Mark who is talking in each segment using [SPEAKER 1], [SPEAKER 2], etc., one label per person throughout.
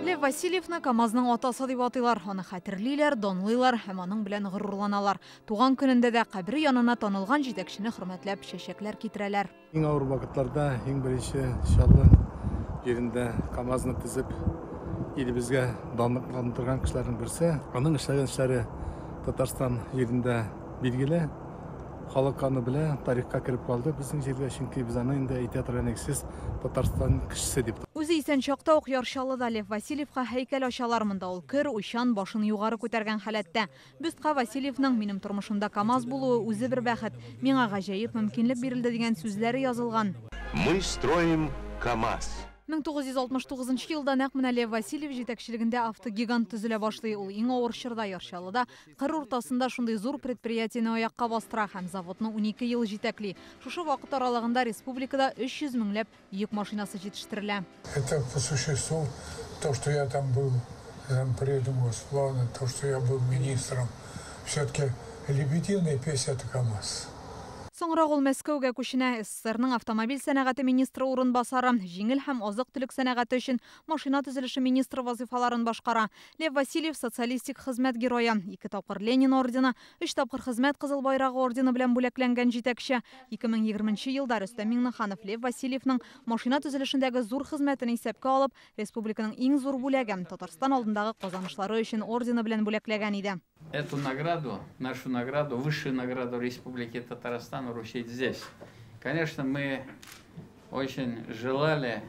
[SPEAKER 1] Лев Васильевны КАМАЗның атасы дип атыйлар. Аны хәтерлиләр, данлыйлар һәм аның белән горурланалар. Туган көнендә дә кабере янына танылган җитәкчене хөрмәтләп чәчәкләр китерәләр.
[SPEAKER 2] Иң авыр вакытларда иң беренче Чаллы җирендә КАМАЗны төзеп, илебезгә данлыкландырган кешеләрнең берсе. Аның эшләгән эшләре Татарстан җирендә билгеле. Халык аны белә, тарихка кереп калды безнең җиргә, чөнки без аны инде әйтә торган идек, Татарстан кешесе дип.
[SPEAKER 1] Үзе исән чакта ук Яр Чаллыда Лев Васильевка һәйкәл ачалар. Монда ул көр, уйчан, башын югары күтәргән халәттә. Бюстка Васильевның «Минем тормышымда КАМАЗ булуы үзе бер бәхет, миңа гаҗәеп мөмкинлек бирелде» дигән сүзләре язылган.
[SPEAKER 3] Мы строим КАМАЗ.
[SPEAKER 1] 1969 елда нәкъ менә Лев Васильев җитәкчелегендә автогигант төзелә башлый. Ул иң авыр чорда Яр Чаллыда кыр уртасында шундый зур предприятиене аякка бастыра һәм заводны 12 ел җитәкли. Шушы вакыт аралыгында республикада 300 меңләп йөк машинасы җитештерелә.
[SPEAKER 4] Это по существу то, что я там был зампредом Госплана, то, что я был министром. Все-таки лебединая песня – это КАМАЗ.
[SPEAKER 1] Соңрак ул Мәскәүгә күченә. СССРның автомобиль сәнәгате министры урынбасары, җиңел һәм азык-төлек сәнәгате өчен машина төзелеше министры вазифаларын башкара. Лев Васильев социалистик хезмәт герое, 2 тапкыр Ленин ордены, 3 тапкыр Хезмәт Кызыл Байрагы ордены белән бүләкләнгән җитәкче. 2020 елда Рөстәм Миңнеханов Лев Васильевның машина төзелешендәге зур хезмәтен исәпкә алып, республиканың иң зур бүләге Татарстан алдындагы казанышлары өчен ордены белән бүләкләгән иде.
[SPEAKER 5] Эту награду, нашу награду, высшую награду Республики Татарстан вручить здесь. Конечно, мы очень желали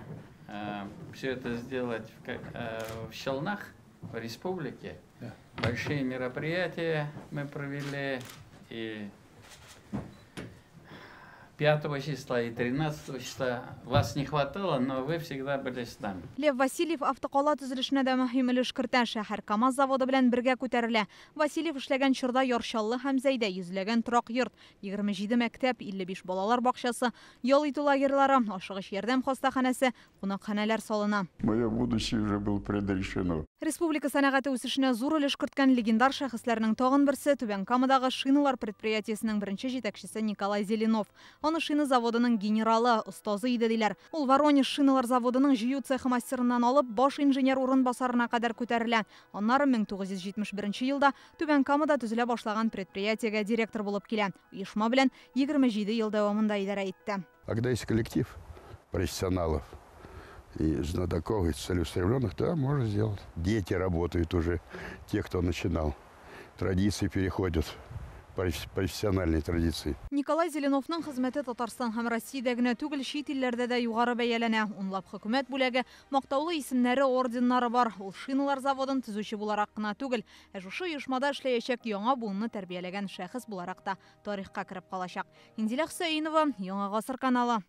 [SPEAKER 5] все это сделать в Челнах, в республике.
[SPEAKER 2] Да.
[SPEAKER 5] Большие мероприятия мы провели и 5 числа, и 13 числа. Вас не хватало, но вы всегда были с нами.
[SPEAKER 1] Лев Васильев автокала төзелешенә дә мөһим өлеш кертә. Шәһәр КАМАЗ заводы белән бергә күтәрелә. Васильев эшләгән чорда Яр Чаллы һәм Зәйдә йөзләгән торак йорт, 27 мәктәп, 55 балалар бакчасы, ял итү лагерьлары, ашыгыч ярдәм хастаханәсе, кунакханәләр салына.
[SPEAKER 6] Мое будущее уже было предрешено.
[SPEAKER 1] Республика сәнәгате үсешенә зур өлеш керткән легендар шәхесләрнең тагын берсе Түбән Камадагы шиналар предприятиесенең беренче җитәкчесе Николай Зеленов. Аны шина заводының генералы, остазы иде диләр. Ул Воронеж шиналар заводының җыю цехы мастерыннан алып, баш инженер урынбасарына кадәр күтәрелә. Аннары 1971 елда Түбән Камада төзелә башлаган предприятиегә директор булып килә. Оешма белән 27 ел дәвамында идарә итте.
[SPEAKER 6] А когда есть коллектив профессионалов и знатоков, и целеустремленных, да, можно сделать. Дети работают уже, те, кто начинал. Традиции переходят, профессиональные традиции.
[SPEAKER 1] Николай Зеленовның хезмәте Татарстан һәм Россиядә генә түгел, чит илләрдә дә югары бәяләнә. Унлап хөкүмәт бүләге, мактаулы исемнәре, орденнары бар. Ул шиналар заводын төзүче буларак кына түгел, ә шушы оешмада эшләячәк яңа буынны тәрбияләгән шәхес буларак та тарихка кереп калачак. Индилә Хөсәенова, Яңа Гасыр каналы.